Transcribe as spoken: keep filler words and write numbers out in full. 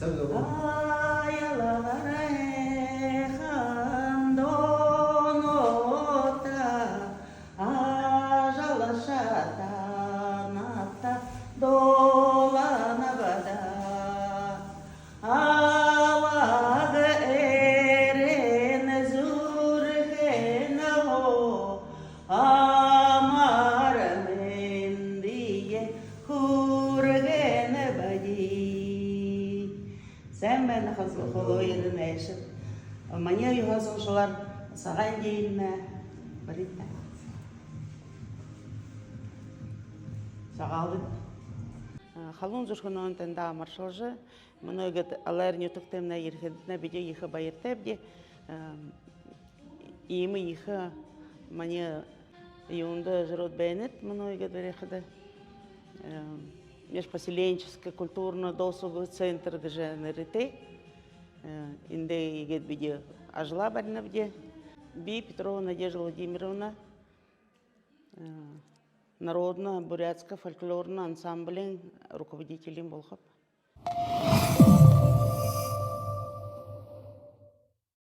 Аялагар һайхан дуунуудта ажалшатанадта дууланабди. Алаг эрэнэ зүрхэнһөө амар мэндые хүргэнэбди. Сайн байна, хол-, холо ерэн айлшад. Манай юһэ соншолоор Сагаан эдеэнэй барита. Сагаалганаар. А, халуун зүрхэнһөө танда амаршалжа, мүнөө иигээд Алайр нютагтамнай ерэхэдэтнай бидэ ехэ баяртайбди. А, иимэ ехэ манай юундэ зүрөөд байнат мүнөө иигээд барихада. Э, межпоселенческий культурно-досуговый центр гэжэ нэрэтэй. Э, эндэ иигээд бидэ ажалаа баринабди. Би Петрова Надежда Владимировна, э, народно-бурятско фольклорно ансамблиин руководитель болохоб.